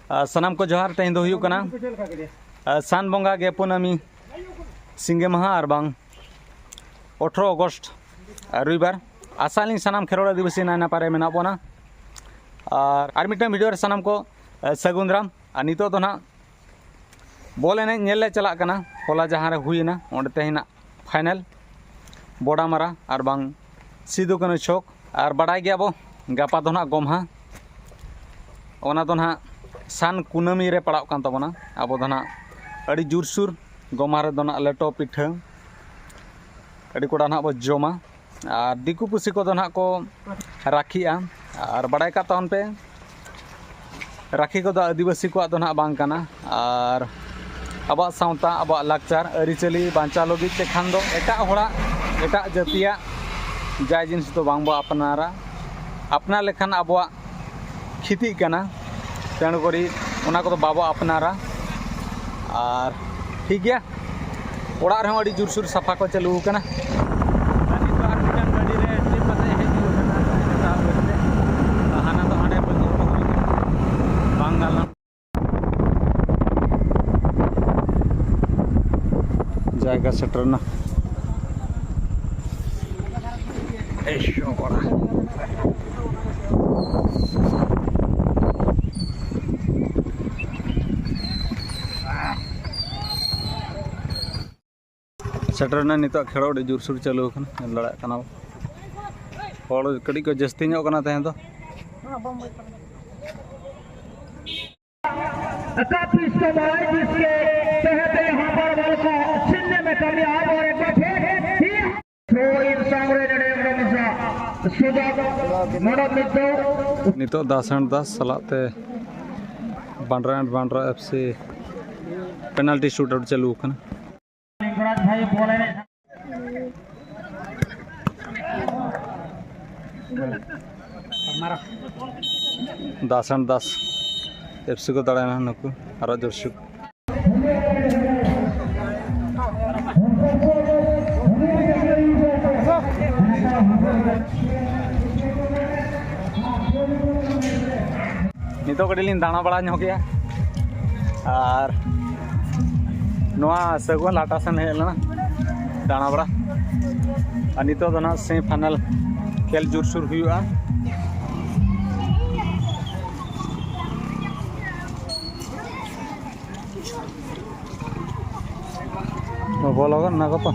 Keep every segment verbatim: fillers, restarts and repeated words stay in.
ᱟᱨ ᱥᱟᱱᱟᱢ ᱠᱚ ᱡᱚᱦᱟᱨ᱾ ᱛᱮᱦᱮᱧ ᱫᱚ ᱦᱩᱭᱩᱜ ᱠᱟᱱᱟ, ᱟᱨ ᱥᱟᱱ ᱵᱚᱸᱜᱟ ᱜᱮ ᱠᱩᱱᱟᱹᱢᱤ ᱥᱤᱸᱜᱮ ᱢᱟᱦᱟ ᱟᱨ ᱵᱟᱝ ᱟᱴᱷᱨᱚ ᱟᱜᱚᱥᱴ, ᱟᱨ ᱨᱚᱵᱤᱵᱟᱨ᱾ ᱟᱥᱟᱭᱟᱞᱤᱧ ᱥᱟᱱᱟᱢ ᱠᱷᱮᱨᱣᱟᱲ ᱟᱹᱫᱤᱵᱟᱹᱥᱤ ᱱᱟᱭ ᱱᱟᱯᱟᱭ ᱨᱮ ᱢᱮᱱᱟᱜ ᱵᱚᱱᱟ᱾ ᱟᱨ ᱟᱨ ᱢᱤᱫᱴᱟᱝ ᱵᱷᱤᱰᱤᱭᱳ ᱨᱮ ᱥᱟᱱᱟᱢ ᱠᱚ, ᱟᱨ ᱥᱟᱹᱜᱩᱱ ᱫᱟᱨᱟᱢ᱾ ᱟᱨ ᱱᱤᱛᱚᱜ ᱫᱚ ᱱᱟᱦᱟᱜ ᱵᱚᱞ ᱮᱱᱮᱡ ᱧᱮᱞ ᱞᱮ ᱪᱟᱞᱟᱜ ᱠᱟᱱᱟ᱾ ᱦᱚᱞᱟ ᱡᱟᱦᱟᱸ ᱨᱮ ᱦᱩᱭᱮᱱᱟ, ᱚᱸᱰᱮ ᱛᱮᱦᱮᱧ ᱱᱟᱜ ᱯᱷᱟᱭᱱᱮᱞ ᱵᱚᱰᱟᱢᱟᱨᱟ ᱟᱨ ᱵᱟᱝ ᱥᱤᱫᱩ ᱠᱟᱹᱱᱦᱩ ᱪᱷᱚᱠ᱾ ᱟᱨ ᱵᱟᱰᱟᱭ ᱜᱮᱭᱟ ᱵᱚ, ᱜᱟᱯᱟ ᱫᱚ ᱱᱟᱦᱟᱜ ᱜᱚᱢᱦᱟ, ᱚᱱᱟ ᱫᱚ ᱱᱟᱦᱟᱜ ᱥᱟᱱ ᱠᱩᱱᱟᱹᱢᱤ ᱨᱮ ᱯᱟᱲᱟᱜ ᱠᱟᱱ ᱛᱟᱵᱚᱱᱟ᱾ ᱟᱵᱚ ᱫᱚ ᱱᱟᱦᱟᱜ ᱟᱹᱰᱤ ᱡᱳᱨᱥᱳᱨ ᱜᱚᱢᱦᱟ ᱨᱮᱫᱚ ᱱᱟᱦᱟᱜ ᱞᱮᱴᱚ ᱯᱤᱴᱷᱟᱹ ᱟᱹᱰᱤ ᱠᱚᱲᱟ ᱱᱟᱦᱟᱜ ᱵᱚ ᱡᱚᱢᱟ᱾ ᱟᱨ ᱫᱤᱠᱩ ᱯᱩᱥᱤ ᱠᱚᱫᱚ ᱱᱟᱦᱟᱜ ᱠᱚ ᱨᱟᱹᱠᱷᱤᱜᱼᱟ᱾ ᱟᱨ ᱵᱟᱲᱟᱭ ᱠᱟᱜ ᱛᱟᱵᱚᱱ ᱯᱮ, ᱨᱟᱹᱠᱷᱤ ᱠᱚᱫᱚ ᱟᱹᱫᱤᱵᱟᱹᱥᱤ ᱠᱚᱣᱟᱜ ᱫᱚ ᱱᱟᱦᱟᱜ ᱵᱟᱝ ᱠᱟᱱᱟ᱾ ᱟᱨ ᱟᱵᱚᱣᱟᱜ ᱥᱟᱶᱛᱟ, ᱟᱵᱚᱣᱟᱜ ᱞᱟᱠᱪᱟᱨ, ᱟᱹᱨᱤᱪᱟᱹᱞᱤ ᱵᱟᱧᱪᱟᱣ ᱞᱟᱹᱜᱤᱫ ᱛᱮᱠᱷᱟᱱ ᱫᱚ ᱮᱴᱟᱜ ᱦᱚᱲᱟᱜ, ᱮᱴᱟᱜ ᱡᱟᱹᱛᱤᱭᱟᱜ ᱡᱟᱭ ᱡᱤᱱᱤᱥ ᱫᱚ ᱵᱟᱝ ᱵᱚ ᱟᱯᱱᱟᱨᱟ᱾ ᱟᱯᱱᱟᱨ ᱞᱮᱠᱷᱟᱱ ᱟᱵᱚᱣᱟᱜ ᱠᱷᱤᱛᱤᱜ ᱠᱟᱱᱟ᱾ ᱛᱮᱬᱩ ᱠᱚᱨᱮ ᱚᱱᱟ ᱠᱚᱫᱚ ᱵᱟᱵᱚ ᱟᱯᱱᱟᱨᱟ᱾ ᱟᱨ ᱴᱷᱤᱠ ᱜᱮᱭᱟ, ᱚᱲᱟᱜ ᱨᱮᱦᱚᱸ ᱟᱹᱰᱤ ᱡᱳᱨᱥᱳᱨ ᱥᱟᱯᱷᱟ ᱠᱚ ᱪᱟᱹᱞᱩ ᱟᱠᱟᱱᱟ᱾ ᱟᱨ ᱱᱤᱛᱚᱜ ᱟᱨ ᱢᱤᱫᱴᱟᱝ ᱜᱟᱹᱰᱤ ᱨᱮ ᱪᱮᱫ ᱠᱟᱛᱮ ᱦᱮᱡ ᱦᱩᱭᱩᱜ ᱠᱟᱱᱟ, ᱦᱟᱱᱟ ᱫᱚ ᱦᱟᱸᱰᱮ ᱵᱟᱹᱧ ᱩᱰᱩᱠ ᱦᱩᱭ ᱠᱟᱱᱟ, ᱵᱟᱝ ᱜᱟᱱᱚᱜ᱾ ᱡᱟᱭᱜᱟ ᱥᱮᱴᱮᱨ ᱮᱱᱟ᱾ ᱮᱭᱥᱚ ᱠᱚᱲᱟ᱾ ᱥᱮᱴᱮᱨ ᱮᱱᱟ ᱱᱤᱛᱚᱜ ᱠᱷᱮᱞᱳᱰ, ᱟᱹᱰᱤ ᱡᱳᱨᱥᱳᱨ ᱪᱟᱹᱞᱩ ᱟᱠᱟᱱᱟ, ᱧᱮᱞ ᱫᱟᱲᱮᱭᱟᱜ ᱠᱟᱱᱟ ᱵᱚ᱾ ᱦᱚᱲ ᱠᱟᱹᱴᱤᱡ ᱠᱚ ᱡᱟᱹᱥᱛᱤ ᱧᱚᱜ ᱠᱟᱱᱟ ᱛᱮᱦᱮᱧ ᱫᱚ᱾ का पीस को बड़ाई जिसके तहत यहाँ पर बल को छीनने में कामयाब और एक बार फिर ही थ्रो इन सामने नड़े रमसा सुधा मड़ा मित्तौ। ᱱᱤᱛᱚᱜ ᱫᱟᱥ ᱮᱱᱰ ᱫᱟᱥ ᱥᱟᱞᱟᱜ ᱛᱮ Bandra and Bandra F C penalty shoot out ᱪᱟᱹᱞᱩ ᱟᱠᱟᱱᱟ᱾ Das and Das F C ᱠᱚ ᱫᱟᱲᱟᱭᱮᱱᱟ ᱱᱩᱠᱩ, ᱟᱨᱚ ᱡᱳᱨᱥᱩᱠ᱾ ᱱᱤᱛᱚᱜ ᱠᱟᱹᱴᱤᱡ ᱞᱤᱧ ᱫᱟᱬᱟ ᱵᱟᱲᱟ ᱧᱚᱜ ᱮᱜᱼᱟ, ᱟᱨ ᱱᱚᱣᱟ ᱥᱟᱹᱜᱩᱣᱟᱹ ᱞᱟᱴᱟ ᱥᱮᱱ ᱦᱮᱡ ᱞᱮᱱᱟ ᱫᱟᱬᱟ ᱵᱟᱲᱟ, ᱟᱨ ᱱᱤᱛᱚᱜ ᱫᱚ ᱱᱟᱦᱟᱜ semi final ᱠᱷᱮᱞ ᱡᱳᱨᱥᱳᱨ ᱦᱩᱭᱩᱜᱼᱟ᱾ ᱵᱚᱞᱚ ᱜᱚᱫ ᱱᱟ ᱠᱚ ᱛᱚ᱾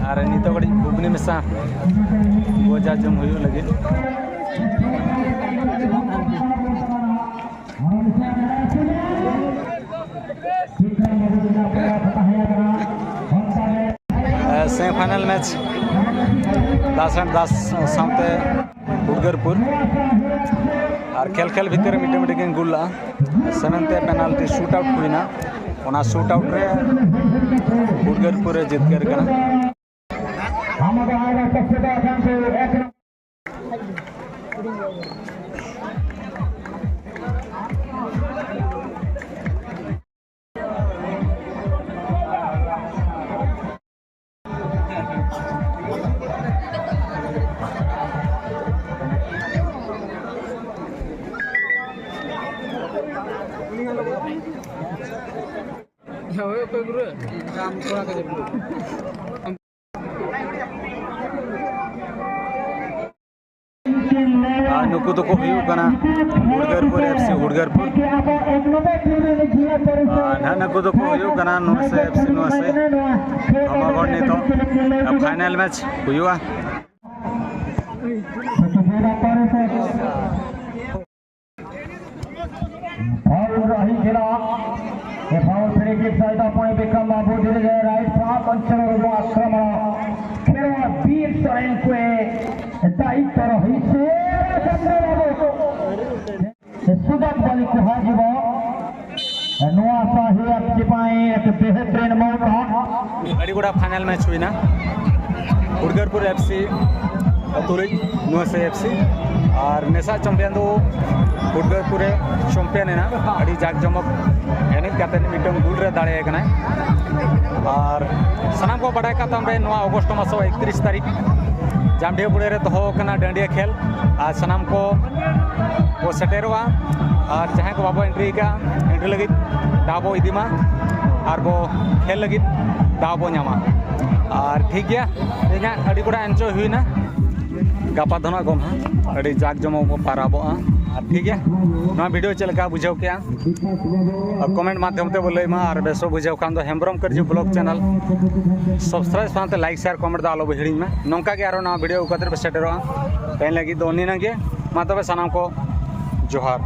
ᱟᱨ ᱱᱤᱛᱚᱜ ᱠᱟᱹᱴᱤᱡ ᱜᱷᱩᱜᱽᱱᱤ ᱢᱮᱥᱟ ᱜᱚᱡᱟ ᱡᱚᱢ ᱦᱩᱭᱩᱜ ᱞᱟᱹᱜᱤᱫ᱾ Semi final match Das and Das ᱥᱟᱶᱛᱮ ᱦᱩᱲᱜᱟᱹᱨᱯᱩᱨ, ᱟᱨ ᱠᱷᱮᱞ ᱠᱷᱮᱞ ᱵᱷᱤᱛᱤᱨ ᱨᱮ ᱢᱤᱫᱴᱮᱱ ᱢᱤᱫᱴᱮᱱ ᱠᱤᱱ ᱜᱳᱞ ᱞᱟᱜᱼᱟ᱾ ᱥᱮᱵᱷᱮᱱ ᱛᱮ ᱯᱮᱱᱟᱞᱴᱤ ᱥᱩᱴ ᱟᱣᱩᱴ ᱦᱩᱭᱱᱟ᱾ ᱚᱱᱟ ᱥᱩᱴ ᱟᱣᱩᱴ ᱨᱮ ᱦᱩᱲᱜᱟᱹᱨᱯᱩᱨ ᱮ ᱡᱤᱛᱠᱟᱹᱨ ᱠᱟᱱᱟ᱾ ᱟᱨ ᱱᱩᱠᱩ ᱫᱚᱠᱚ ᱦᱩᱭᱩᱜ ᱠᱟᱱᱟ ᱦᱩᱲᱜᱟᱹᱨᱯᱩᱨ ᱮᱯᱷ ᱥᱤ ᱦᱩᱲᱜᱟᱹᱨᱯᱩᱨ᱾ ᱟᱨ ᱱᱟᱦᱟᱜ ᱱᱩᱠᱩ ᱫᱚᱠᱚ ᱦᱩᱭᱩᱜ ᱠᱟᱱᱟ ᱱᱚᱣᱟ ᱥᱮ ᱮᱯᱷ ᱥᱤ ᱱᱚᱣᱟ ᱥᱮ᱾ ᱫᱷᱟᱢᱟᱜᱚᱲ ᱱᱤᱛᱚᱜ ᱯᱷᱟᱭᱱᱟᱞ ᱢᱮᱪ ᱦᱩᱭᱩᱜᱼᱟ᱾ ଫାଉଲ ରହିଥିଲା। ଏ ଫାଉଲ ଫ୍ରି କିକ୍ ସହିତ ପୁଣି ବିକ୍ରମ ବାବୁ ଧୀରେ ଧୀରେ ରାଇଟ୍ ହାଫ୍ ଅଞ୍ଚଳରୁ ଯେଉଁ ଆକ୍ରମଣ, ଖେଳ ବୀର ସରେନଙ୍କୁ ଏ ଦାୟିତ୍ୱ ରହିଛି। ଚନ୍ଦ୍ରବାବୁ ଏ ସୁଯୋଗ ବୋଲି କୁହାଯିବ। ନୂଆ ସାହି ଏଫ୍ ସି ପାଇଁ ଏକ ବେହତରିନ ମୌକା। ᱟᱹᱰᱤ ᱜᱚᱴᱟ ᱯᱷᱟᱭᱱᱟᱞ ᱢᱮᱪ ᱦᱩᱭᱱᱟ᱾ ᱦᱩᱲᱜᱟᱹᱨᱯᱩᱨ ᱮᱯᱷ ᱥᱤ ᱛᱩᱞᱩᱡ ᱱᱚᱣᱟ ᱥᱮ ᱮᱯᱷ ᱥᱤ ᱟᱨ ᱱᱮᱥᱟ ᱪᱟᱢᱯᱤᱭᱟᱱ ᱫᱚ ᱦᱩᱲᱜᱟᱹᱨᱯᱩᱨ ᱨᱮ ᱪᱟᱢᱯᱤᱭᱟᱱ ᱮᱱᱟ᱾ ᱟᱹᱰᱤ ᱡᱟᱠ ᱡᱚᱢᱚᱠ ᱮᱱᱮᱡ ᱠᱟᱛᱮ ᱢᱤᱫᱴᱟᱝ ᱜᱳᱞ ᱨᱮ ᱫᱟᱲᱮ ᱟᱠᱟᱱᱟᱭ᱾ ᱟᱨ ᱥᱟᱱᱟᱢ ᱠᱚ ᱵᱟᱰᱟᱭ ᱠᱟᱜ ᱛᱟᱢ ᱵᱮ, ᱱᱚᱣᱟ ᱚᱜᱚᱥᱴ ᱢᱟᱥ ᱮᱠᱛᱨᱤᱥ ᱛᱟᱹᱨᱤᱠᱷ ᱡᱟᱢᱰᱤᱦᱟᱹ ᱵᱩᱲᱟᱹ ᱨᱮ ᱫᱚᱦᱚ ᱟᱠᱟᱱᱟ ᱰᱟᱹᱰᱤᱭᱟᱹ ᱠᱷᱮᱞ᱾ ᱟᱨ ᱥᱟᱱᱟᱢ ᱠᱚ ᱵᱚ ᱥᱮᱴᱮᱨᱚᱜᱼᱟ᱾ ᱟᱨ ᱡᱟᱦᱟᱸᱭ ᱠᱚ ᱵᱟᱵᱚ ᱮᱱᱴᱨᱤ ᱟᱠᱟᱫᱼᱟ, ᱮᱱᱴᱨᱤ ᱞᱟᱹᱜᱤᱫ ᱫᱟᱣ ᱵᱚ ᱤᱫᱤ ᱢᱟ ᱟᱨ ᱵᱚ ᱠᱷᱮᱞ ᱞᱟᱹᱜᱤᱫ ᱫᱟᱣ ᱵᱚ ᱧᱟᱢᱟ᱾ ᱟᱨ ᱴᱷᱤᱠ ᱜᱮᱭᱟ, ᱛᱮᱦᱮᱧᱟᱜ ᱟᱹᱰᱤ ᱜᱚᱴᱟ ᱮᱱᱡᱚᱭ ᱦᱩᱭᱱᱟ᱾ ᱜᱟᱯᱟ ᱫᱚ ᱱᱟᱜ ᱜᱚᱢᱦᱟ, ᱟᱹᱰᱤ ᱡᱟᱠ ᱡᱚᱢᱚᱠ ᱵᱚ ᱯᱟᱨᱟᱵᱚᱜᱼᱟ᱾ ᱟᱨ ᱴᱷᱤᱠ ᱜᱮᱭᱟ, ᱱᱚᱣᱟ ᱵᱷᱤᱰᱤᱭᱳ ᱪᱮᱫ ᱞᱮᱠᱟ ᱵᱩᱡᱷᱟᱹᱣ ᱠᱮᱜᱼᱟ? ᱟᱨ ᱠᱚᱢᱮᱱᱴ ᱢᱟᱫᱽᱫᱷᱚᱢ ᱛᱮ ᱵᱚ ᱞᱟᱹᱭ ᱢᱟ, ᱟᱨ ᱵᱮᱥ ᱵᱚ ᱵᱩᱡᱷᱟᱹᱣ ᱠᱷᱟᱱ ᱫᱚ ᱦᱮᱢᱵᱨᱚᱢ ᱠᱟᱹᱨᱡᱤ ᱵᱞᱚᱜ ᱪᱮᱱᱮᱞ ᱥᱟᱵᱥᱠᱨᱟᱭᱤᱵᱽ ᱥᱟᱶᱛᱮ ᱞᱟᱭᱤᱠ, ᱥᱮᱭᱟᱨ, ᱠᱚᱢᱮᱱᱴ ᱫᱚ ᱟᱞᱚ ᱵᱚ ᱦᱤᱲᱤᱧ ᱢᱟ᱾ ᱱᱚᱝᱠᱟ ᱜᱮ ᱟᱨᱚ ᱱᱟᱣᱟ ᱵᱷᱤᱰᱤᱭᱳ ᱟᱹᱜᱩ ᱠᱟᱛᱮ ᱵᱚ ᱥᱮᱴᱮᱨᱚᱜᱼᱟ᱾ ᱛᱮᱦᱮᱧ ᱞᱟᱹᱜᱤᱫ ᱫᱚ ᱩᱱᱤ ᱱᱟᱜᱮ᱾ ᱢᱟ ᱛᱚᱵᱮ ᱥᱟᱱᱟᱢ ᱠᱚ ᱡᱚᱦᱟᱨ᱾